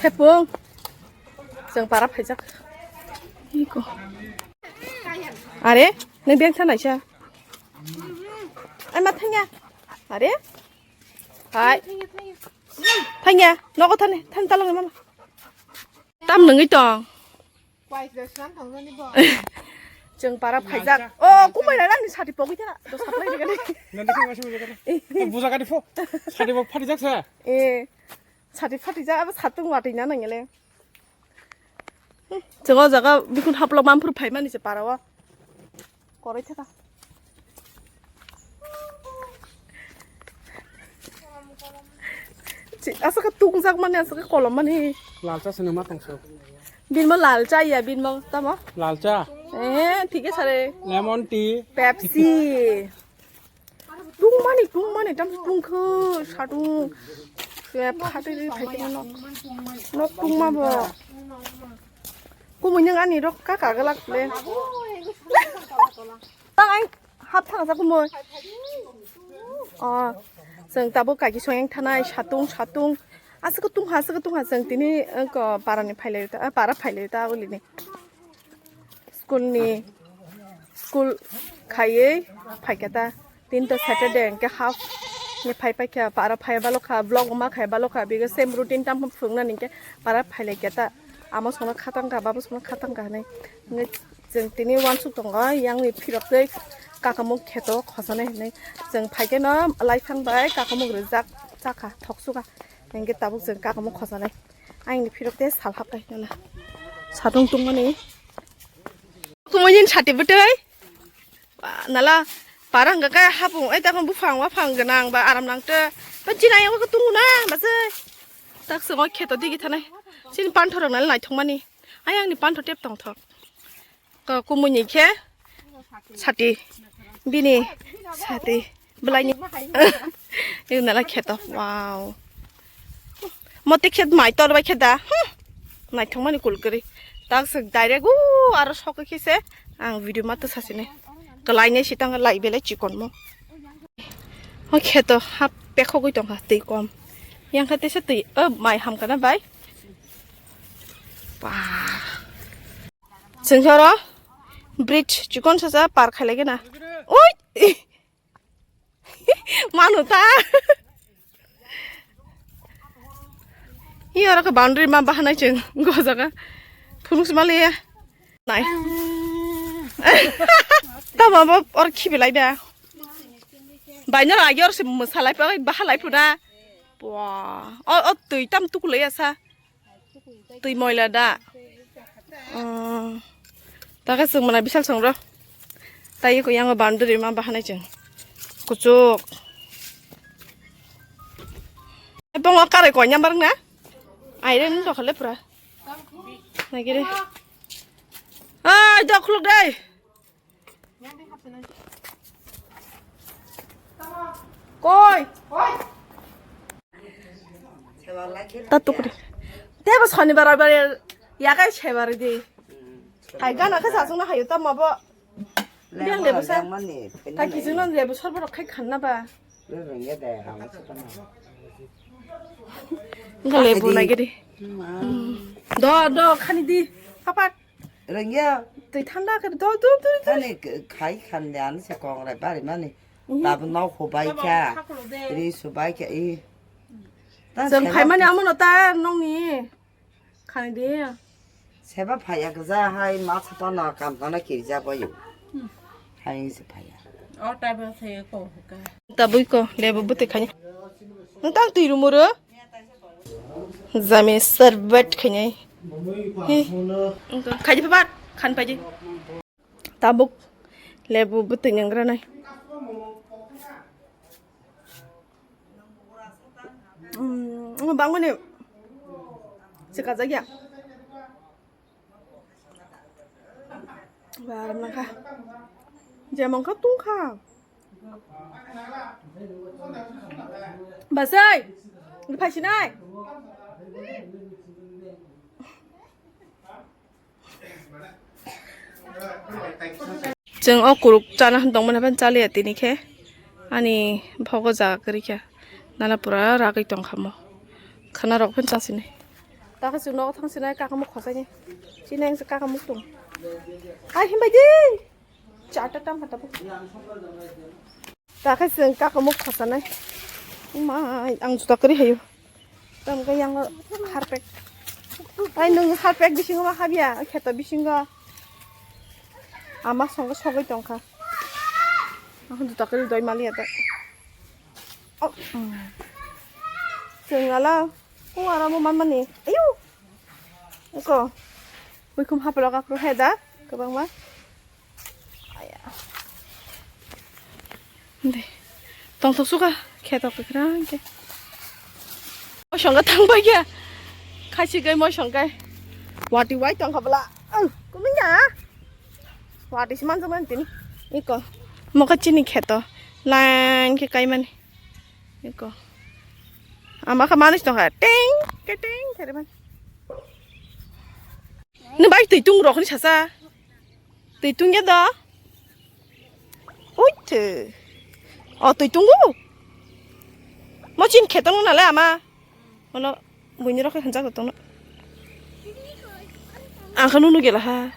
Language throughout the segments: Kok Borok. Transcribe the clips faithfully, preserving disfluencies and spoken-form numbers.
Tepung. Chwng para phaijak. Iko. Are, nang beng thanai sa. Ai ma thangya. Are? Hai. Thangya, nogo thani, thani talang mama. Tam nungui tong. Chwng para phaijak. O, kumai na ni sati pogwi tha. Do saplai de gani. Nang de khe masa masa kata. Buja kati pho. Sati bo phati jak sa. Eh. Sati phati jak abo satung watwi na nang ele. Chwng o jaga bikun haplok manphuru phaimani se para o. Korai thaka. Chi, aswk khe tungjak mani, aswk khe kolom mani. Lalcha se numa tongso. Binmo lalcha ya, binmo tamo? Lalcha. Eh, thik ase re. Lemon tea. Pepsi. Tungmani, tungmani, tam tungkho, sadung. Phatwi phaikhe nok. Nok tungma bo. Kumui nang ani rok ka ka galak le. Tang ai hap thang sa kumui. Oh, chwng tabuk kaki soyang thanai satung satung. Aswk tungha, aswk tungha chwng tini, eh, ko parani phailai ta, eh, para phailai ta ulini. School ni, school khaiwi phaikha ta. Tinta Saturday hwnkhe half ni phai paikha, para phai balokha, vlog ma khai balokha, bigo same routine tam phunuknani hwnkhe para phailaikha ta. Amo songno khatangkha, babo songno khatangkha hinwi. Hwnkhe chwng tini uansuk tongo, yangni phirok tei kakamung kheto khosanai hinwi. Chwng phaikhe no laithang bai kakamung rijak chakha, thoksuka. Hwnkhe tabuk chwng kakamung khosanai. Aini phirok tei sal hapkai hinwi. Satung tungmani. Kumoini sati bwtwi. Ba, nala parang ga kaya hapung, ai takon buphang waphang gwnang ba aram nangte. Ba jinai o tungu na, ba se. Tak songo kheto digi thanai. Sini pantho rok nal naithok mani. Ai angni pantho tep tongthok. Ko kumuni khe sati. Bini sati. Belai ni. Ini nala kheto. Wow. Moti khet mai tor bai khe da. Hmm. Naithok mani kulkari. Tak se direct u aro sok khe se ang video ma to sasine. Kalai ne sitang lai bele chikon mo. O kheto hap pekhogwi tongkha twi kom. Yang kha tesa twi o mai hamkha na bai. Ba. Sengkhoro bridge chikon sasa par khailai gana. Oi. Manu ta. Iya oro khe boundary ma bahanai chwng go jaga. Phunuk sima liya. Nai. Tamo bo or khibi lai ba. Bai no lagi or se mwsa lai pa, baha lai phuda. Wah. O, o twi tam tukulai asa. Twi moila da. Oh. Taka chwng mwnai bisal song ro. Tai ko yango boundary ma bahanai chwng. Kuchuk. Bongo karai koi nyambar na? Aire nung dokhole pura. Nagire. Ai dokhuluk dai. Koi. Ta tukri. Tebo sonibar bar yakai sebar di. Hai gana khe sasungna hayo ta mabo. Biang lebu sa. Ta kiching non lebu sorbo rok khai khanna ba. Wngkha lebu nai gidi. Do do khani di. Papat. Rengya. Twi thanda khe do do do do. Ani khai khan de ani se kongrai bari mani. Tabuk nok hubai kha. Ri subai kha i. Chwng phaimani amono ta nongni. Khani de. Seba phaiya kja hai ma chapa na kam kana kirja bayu. Hai se phaiya. O table se ko ka. Tabui ko lebu bwtwi khani. Ntang twi rumuro. Jami servet khainai. Hi. Khaidi phabat khan paidi. Tabuk lebu bwtwi nangranai. Bangmani chikajak ya. Ba, nangkha. Jemon kha tungkha. Basai, phaisinai. Chwng o kuruk chana hwn tongmani hwn chaliya tini khe ani bhogo jaga kwrwi kha nana pura ragwi tongkha mo khana rok phano chasinai. Takhe chwng nogo thang sinai kakamuk khosaini. Chini ang se kakamuk tong. Ai himbai di. Charta tam kha tabuk. Takhe chwng kakamuk khosanai. Mai ang juta kwrwi hayo. Tam khe yang harpek. Ai nwng harpek bisingo ma habya kheto bisingo. Ama songo sogwi tongkha. Ang juta kwrwi doi maliya ta. Oh. Chwng ala. O aramo manmani. Ayu. Eko. Buikhum haplo kaphru hai da. Kwbangma. Aya. De. Tongthok suka. Khetok kwkhwrang khe. Mosong khe thang bai khe. Khaisi kai mosong kai. Wati wai tong khabla. Ang kumingya. Wati si manjak mani tini. Eko. Moka chini kheto. Line khe kai mani. Eko. Ama kha manus tongkha. Ting, ke ting, ke reban. Ni bai twi tung rok ni sasa. Twi tung ya da. Oi te. O twi tung u. Mo chin khetong na le ama. Ono buini rok khe hanjak tong. Ang kha nunu gela ha.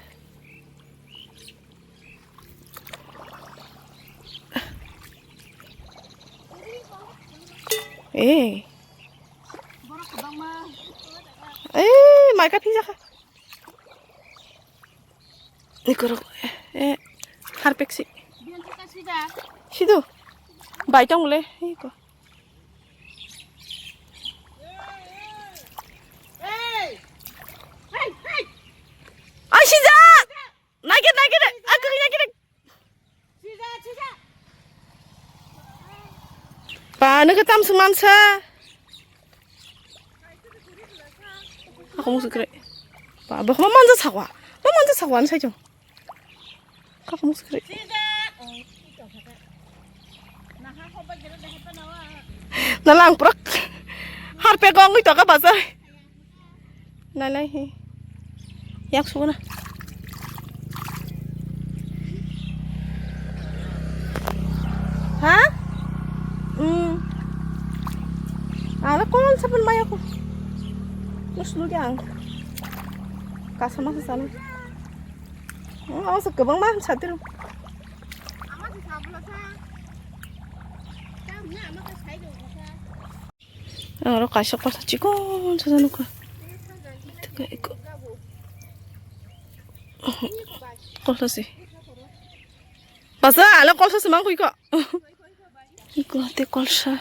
Eh. Eh, mai ka phija kha. Ni korok, eh, harpek si. Sido. Bai tong le, iko. Ai, sijak! Naikhe, naikhe, ah, kwrwi naikhe. Ba, nokhe tamswk mansa. Ako musuk kre. Ba, bo ma manja sakwa. Ma manja sakwa ni saichung. Kako musuk kre. Nalang prak. Harpek ongwi toka bazar. Nai nai he. Yak suguna. Ha? Hmm. Ala kon sapan maya ko. Terus lu yang. Kasama sana. Hmm, awas kebang mah satu. Aro kaisa kolsa chikon sa nukha. Teka eko. Kolsa si. Basa, ala kolsa si mangkui ko. Eko te kolsa.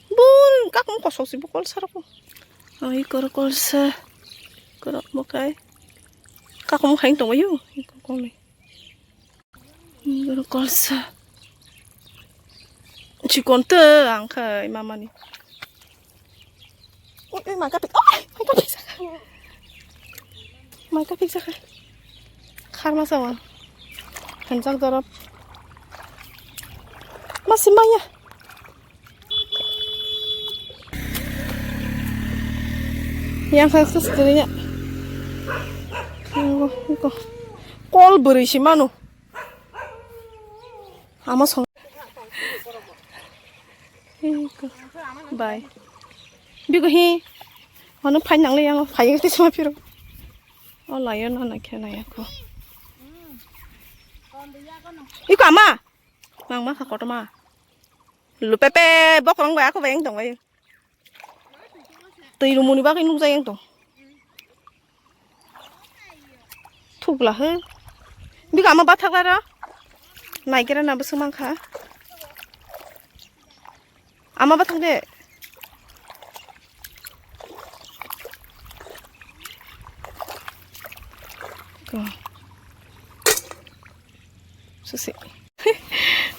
Bun, kakung kosok si bu kolsa roko. Oh, eko ro kolsa. Eko ro mokai. Kakung hain tongo yu. Eko kong ni. Guru kolsa. Chikon te ang khai mamani. Ui, ui, maika pik. Oi, maika pik saka. Maika pik saka. Kharma sawan. Hanjak dorop. Masi maya. Yang kha khe sini ya. Iko, iko. Kol bwrwi si manu. Ama song. Iko. Bai. Bigo hi. Manu phai nangle yang phai yang tisma phiro. O layo na na khe na ya ko. Iko ama. Mang ma kha kotorma. Lupepe bokrong bai ako bai yang tong bai. Twi rumuni bagwi nukjak yang tong. Thukla he. Bika ama bathakla ro. Naikera na bwswk mankha. Ama bathak de. Ko. Susi.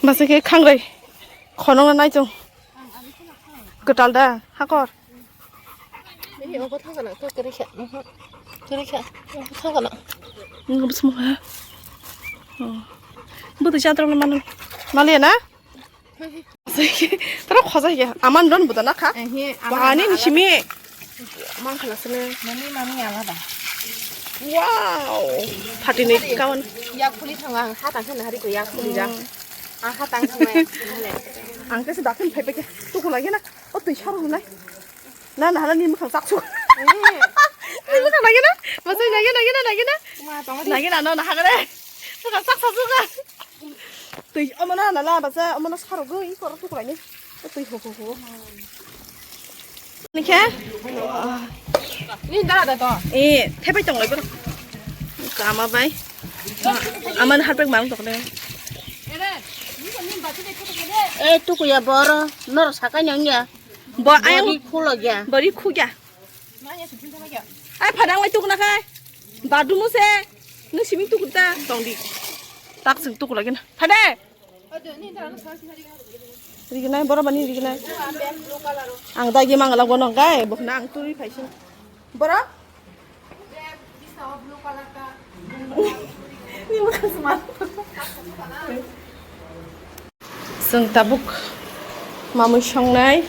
Basa khe khangrai. Khonongno naichung. Kwtal da, hakor. Ni obo thangana, to kwrwi kha. Mhm. Kwrwi kha. Obo thangana. Nungkha bwswk mokha. Oh. Bwtwi chatrok mano. Maliya na? Tara khojai ya. Aman don buda na kha. Eh, he, aman Bahani ala- ni simi. Mang khala sini. Mami, mami alada. Wow. Phatini kawan. Yak phuli thang ang, ha tang khana hari ko yak phuli ja. Hmm. Ah, ha tang khana. Ang khe se dakhil phai phai khe. Tu ko lagi na. O twi sar hunai. Na na hala ni mukhang sak su. Hmm. Twi bwsa nagina, bwsa nagina, nagina, nagina. Nagina, no, nahagre. Suka, sak, sak, suka. Twi, omo na, nala, bwsa, omo na, sarok, go, i, koro, tukulai ni. Twi, ho, ho, ho. Ni khe? Ni dara da to. Eh, thepai tong lai, bro. Kama bai. Aman harpek mang tokle. Eh, tukuya boro, nor sakai nang ya. Bo, ayang. Bori khulo ya. Bori khu ya. Ai, phadang lai tukuna khai. Badumu se. Nung simi tukuta tongdi. Tak sing tukulagin. Phade. Riginai, boro bani riginai. Ang dagi mangala gonong kai. Bokna ang turi phaisi. Boro? Ni mukha sma. Chwng tabuk mamwi songnai.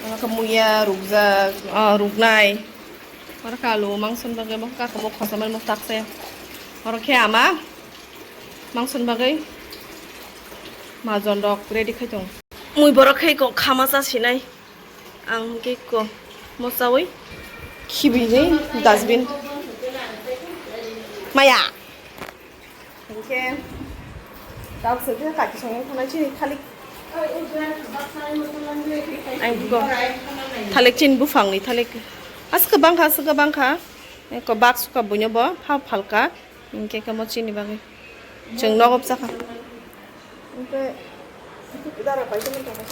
Ano khe muya rukjak, ah, ruknai. Oro khe alu mangson bagwi, bo khe kakamuk khochomani mokhe takse. Oro khe ama mangson bagwi majon rok ready khai tongo. Mui borok khe kok khama cha sinai. Ang hwnkhe kok mochaui khibini dustbin. Maya. Hingke, tabuk se khe kaki songwi thanai chini thalik. Ang bugo thalik chini buphangni thalik. Aswk bangkha, aswk bangkha. Eko bak suka buino bo pha phalka. Hingke kamo chini bagwi. Chwng nogo bwchakha. Hingke, dara pai tongwi tongo.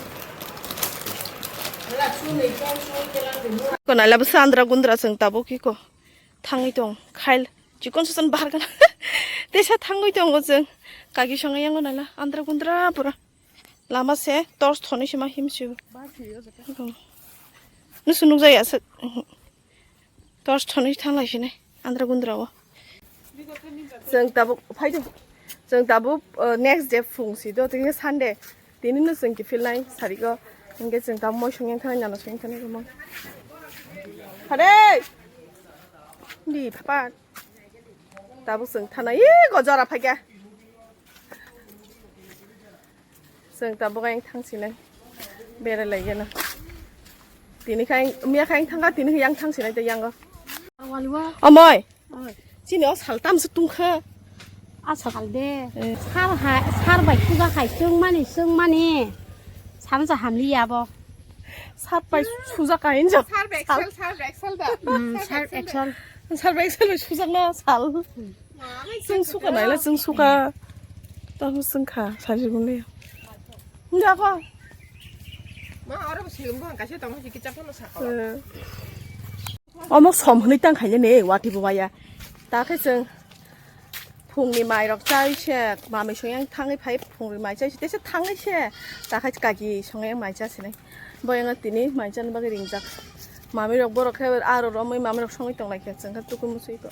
Ko naila bwsa andra gundra chwng tabuk hiko. Thangwi tong. Khail. Chikon sasan bahar kana. Tesa thangwi tongo chwng. Kaki songo yango nala. Andra gundra pura. Lama se torch thonwi se ma himsio. Nusu nukjaya se. Torch thonwi thanglai sinai. Andra gundra o. Chwng tabuk phai do. Chwng tabuk, uh, next day phung si do. Tini Sunday. Tini no chwng kiphilnai sarigo. Hingke chwng tabuk moi songya thanai nana songya thanai mo. Hare! Di papa. Tabuk chwng thanai, ih, go jora phaikha. Chwng tabuk ayang thangsinai. Berai laigeno. Tini khe ayang, miya khe ayang thangkha, tini khe yang thangsinai tei yango. Waliwa. Omoi. Oi. Chini o sal tamse tungkha. A sakal de. Eh. Sar hai, sar bai suja khai chwng mani, chwng mani. Sal sa hamli ya bo. Sar bai suja kain jo. Sal bai sal, sal bai sal da. Hmm, sal bai sal. Sal bai sal bai suja na sal. Chwng suka naila chwng suka. Tamo chwng kha sajibung le. Nda ko. Ma oro bo silum bo kaisa tamo hiki chapano saka. Eh. Omo som hwnwi tang khaile ne wati bo waya. Ta khe chwng phungni mai rok chai se mamwi song yang thangwi phai phungni mai chai se tesa thangwi se ta khe kaki song yang mai cha sinai. Bo yang tini mai chani bagwi ringjak. Mami rok borok khe aro romwi mami rok songwi tong lai khe chwng khe tukui musui ko.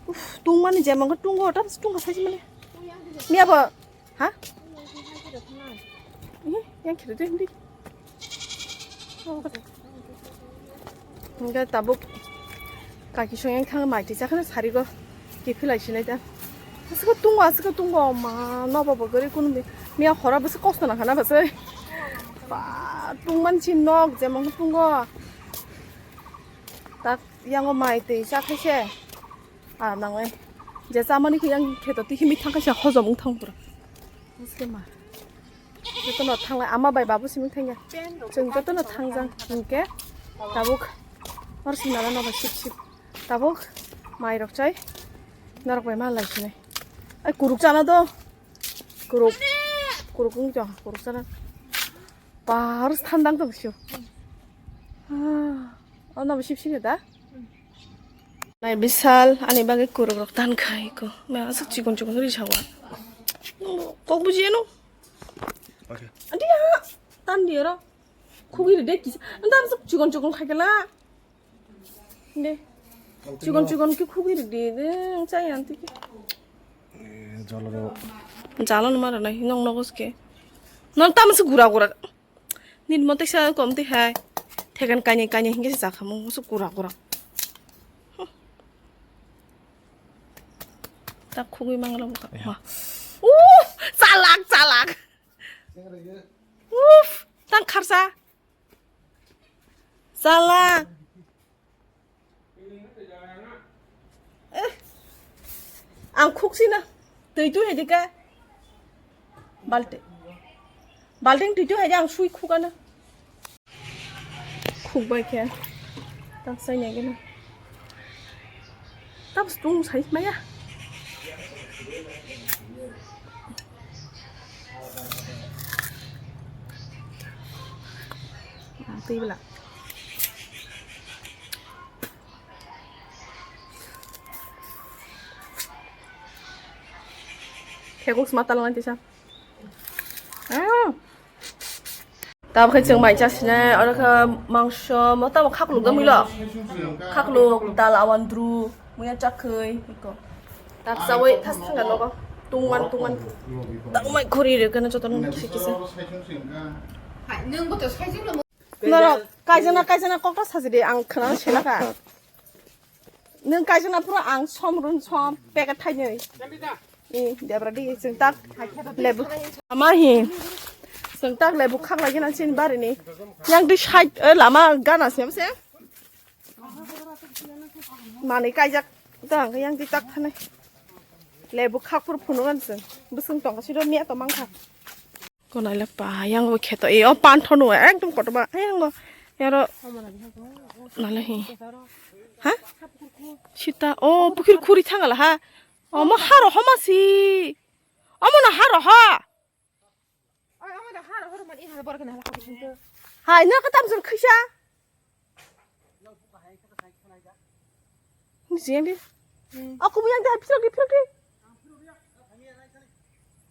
Uf, tungmani jemon khe tungo, tam se tungkha saisi mani. Miya bo, ha? Ih, yang kiri deh, ndi. Hingke tabuk kaki song yang thang mai tisa khana sari go kiphilai sinai ta. Aswk tungo, aswk tungo, ma, nobo bo gari kun miya hora bwswk kosto nangkha na bwswk. Ba, tungmani si nok jemon khe tungo. Tak yango mai twi cha khaise. Ah, nangnai. Je chamani khe yang kheto tihimi thang khaise hojom wng thang pura. Bwswk ma. Jotono thanglai ama bai babu simi thangya. Chwng jotono thangjak hinkhe tabuk hor swngnana nobo sip sip. Tabuk mai rok chai norok bai ma lai sinai. Ai kuruk chana do. Kuruk. Kuruk wng tong kuruk chana. Par thandang tong sio. Ah, oh, nobo sip sip da. Nai bisal ani bagwi kuruk rok tan khai ko. Me aswk chikon chikon ri sawa. Kok bujiya no. Okay. Andi ya. Tan dia ro. Khugwi ri de kisa. Anda aswk chikon chikon khai kala. De. Chikon chikon ki khugwi ri de. De chai anti ki. Eh, jalo ro. Jalo no mara nai nong nogos ke. Non tam se gura gura. Nini mo teksa kom twi hai. Thekan kanye kanye hinke se jakhamung musu kura kura. Tak khugwi mangla buka. Ya. Ma. Uh, chalak, chalak. Uf, tang kharsa. Chalak. Ang khuk sina. Twi twi hai dika. Balte. Balting twi twi hai ang sui khuk ana. Khuk bai khe. Tak sai nai gana. Tap stung sai maya. Twi bela. Kheguk sma talang tisa. Ah. Tabuk khe chwng mai chasinai, oro khe mangso, mo tamo khakluk da muilo. Khakluk, dal awandru, muya chakhwi, iko. Tak sawi, thas thanga nogo. Tungwan, tungwan. Tak mai khuri re kena jotono kisa kisa. Norok, kaijana, kaijana kokta sajidi, ang khwnana selaka. Nwng kaijana phuru ang som run som packet thainwi. I, debra di, chwng tak lebu. Ama hi. Chwng tak lebu khak lagi na chini bari ni. Yang di side, eh, lama gana se, se. Mani kaijak. Tang yang di tak thanai. Lebu khak phuru phunu gan chwng. Bwswng tong siro miya to mangkha. Konai le pa yang bo kheto e o panthono ekdom kotorma ayang bo yaro nale hi ha sita o pukhir khuri thangala ha omo haro homa si omo na haro ha hai na ka tamjul khisa Ni siyang di. Aku miyang di, phirok di, phirok di.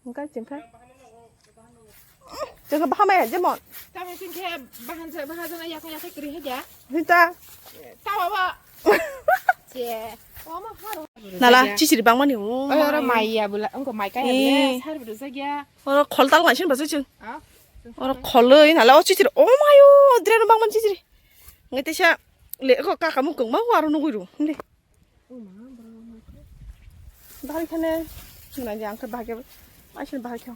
Engkai jengkai. Jengka bahama ya, jemon. Tamo sing khe bahan sa, bahan sa, ya, ya, kri he ja. Hita. Tawa ba. Che. Oma haro. Nala, chichiri bangmani, oh. Oi, oro mai ya bula, engko mai kaya bula, sar bula sa ya. Oro khol tal ngai sin basa chwng. Ah. Oro kholoi nala o chichiri. Oh mayo, dreno bangman chichiri. Ngai tesa le ko kaka mung kong ma waro nugui ru. Hinde. Bahari khane nai jang khe bahage. Aisin bahage.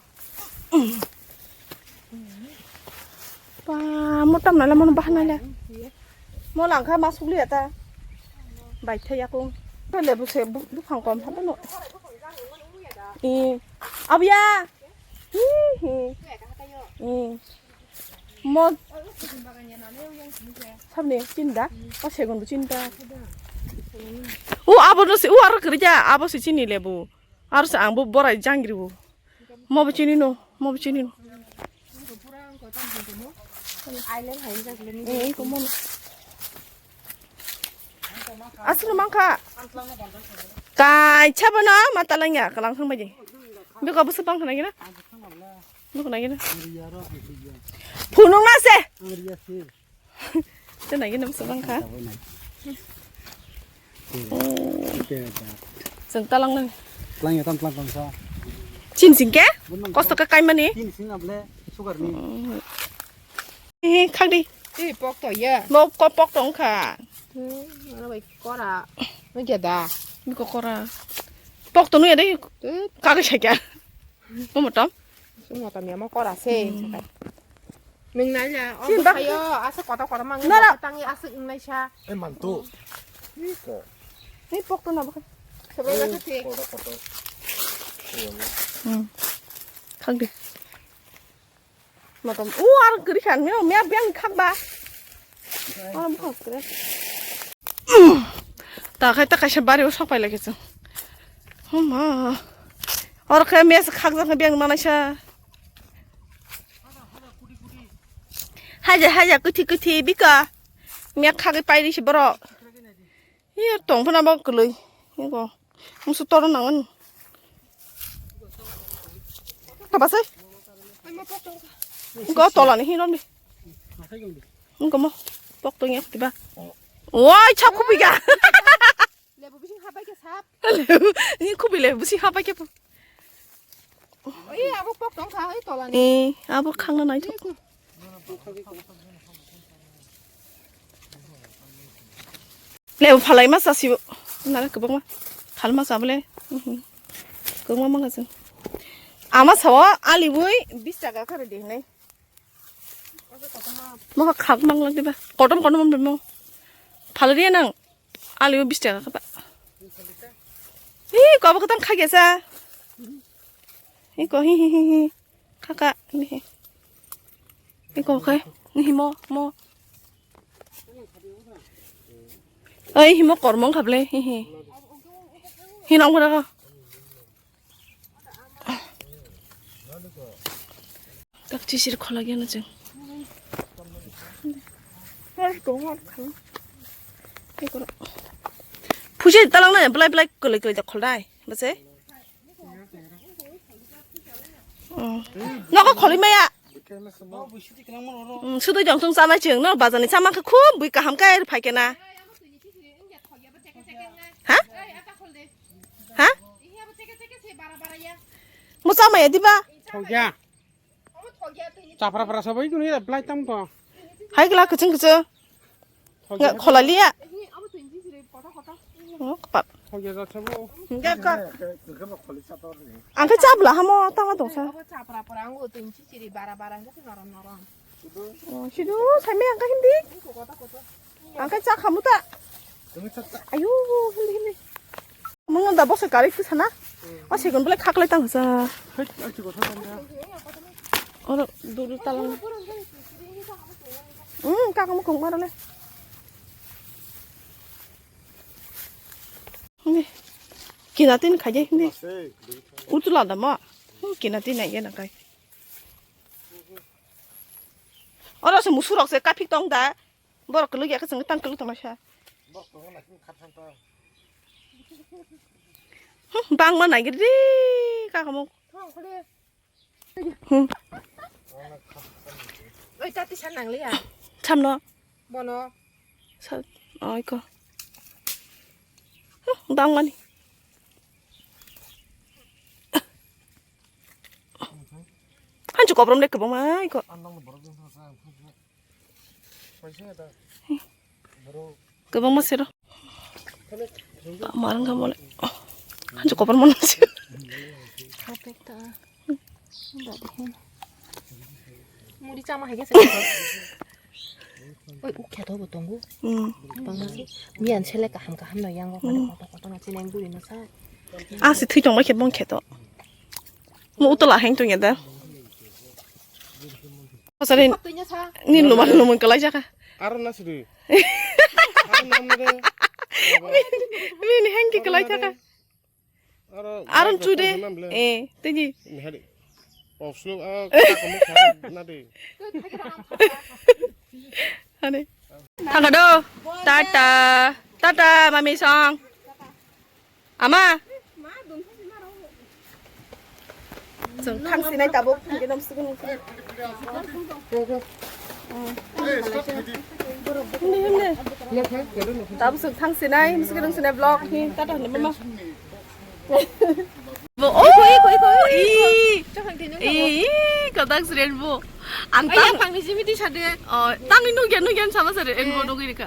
Pa motam nala mon bahana le. Mo langkha ma sugli ata. Bai thai yakung. Lebu se bu phang kom ha no. I. Abiya. Hi, hi. Hmm. Mo. Sabni chinda. O segun bo chinda. U abo no se, u aro kiri ja, abo se chini lebu. Aro se ang bo borai jangri bo. Mo bo chini no, mo bo chini no. Island hai jak le ni. Eh, ko mo. Aswk mangkha. Kaisa bono ma talangya kalang thang bai di. Biko bwswk bang khna gina. Biko na gina. Phunung na se. Te na gina bwswk bang kha. Chwng talang nang. Talang ya tam talang bangsa. Chin sing ke? Kosto ka kai mani. Chin sing able sugar ni. Eh, khak di. Eh, pok to ya. Mo ko pok tong kha. Hmm, mana bai kora. Mo geda. Mi ko kora. Pok to nu ya dai. Ka ga sakya. Mo motom. Mo motom ya mo kora se. Nung nai ya. Oh, bayo asa kota kota mang. Nara tangi asa ingnai sa. Eh, mantu. Ni pok to na ba. Sebelah ke. Hmm. Khak di. Matom, u ar gri khan, mia, mia biang khak ba. Ar bukhak kre. Ta khai ta kaisa bari o sok pai lagi chwng. Homa. Or khe mia se khak jang biang manai sa. Haja, haja, kuthi, kuthi, bika. Mia khak pai ri si borok. Iya, tong phana bo kwlwi. Ingo. Musu toro nangani. Apa sih? Ingo tola ni hinom di. Ingo mo. Pok tong yak tiba. Woi, chap kupi ga. Lebu bising habai ke sap. Lebu, ini kupi lebu bising habai ke. Oi, abo pok tong kha, oi tola ni. Eh, abo khangna nai thok. Lebu phalai ma sasi nara kwbangma. Phal ma sabole. Mhm. Kwbangma mangajang. Ama sawa ali bui bis taka kare de nai. Mo khak mang lak diba. Kotom kotom mo. Phalai nang. Ali bui bis taka kata. Hi, kobo kwtang kha kesa. Hi ko, hi, hi, hi, hi. Kha, kha, hi, hi. Hi ko, khai. Hi, hi, mo, mo. Oi, hi, mo, kormong kha ble. Hi, hi. Hi, nang ko. Tak chisir khola gyan chwng. Phusi talang na belai belai kwlwi kwlwi da khol dai. Bwse? Oh. Nogo kholi maya. Hmm, sudui jong chwng chanai chwng no bazani chamang khe khub bui kaham kai phai kena. Ha? Ha? Mo chamaya diba? Thokya. Chapra pra sabai kunu ya belai tam to. Hai gla kuchung kuchung. Thokya. Kholaliya. Oh, kpat. Thokya ja sabo. Angke chabla hamo tama tongsa. Chapra pra ango tun chichiri bara bara angke norom norom. Oh, sidu, saime angka hindi. Angka cha khamu ta. Ayu, hindi, hindi. Mung da bosa kari tu sana. O segun bole khaklai tang sa. Oro dulu talang. Hmm, kaka mukung mara le. Hindi. Kinatin khaje hindi. Utula da ma. Hmm, kinatin ai gena kai. Oro se musurok se kaphik tong da. Borok kwlwk ya khe chwng tang kwlwk tongma sa. Hmm, bangma nai gidi kakamuk. Hmm. Oi, tati san nang liya. Samno. Bono. Sa, oi ko. Hmm, bangmani. Hanchu koprom le kwbangma oi ko. Kwbangma sero. Marang ka mole. Hanjo kopor mon se. Muri chama hai khe se. Oi, ukhe to bo tongo. Hmm. Bangma se. Miyan sele kaham kaham no yango. Hmm. Koto koto no chineng buri no sa. Asi thui tong mai khe bong khe to. Mo utola heng tong ya da. Pasal ni, ni luman luman kalai jaka. Aro na siri. Aro na mare. Ni, ni hengki kalai jaka. Aro Aro na chude. Aro na mare. Eh, tiji. Ni hari. Opslo, ah, kamu kha na de. Hane. Thangkha do. Tata. Tata, mami song. Ama. Chwng thang sinai tabuk. Hindi, hindi. Tabuk chwng thang sinai, musuki rung sinai vlog. Hi, tata hwnwi mama. Bo, oh, iko, iko, iko, iko. Ih. Chakhan tino. Ih, kodak seren bo. Ang tang. Ay, pangni simi ti sade. Oh, tangwi nugyan, nugyan sama sade. En bo nugwi rika.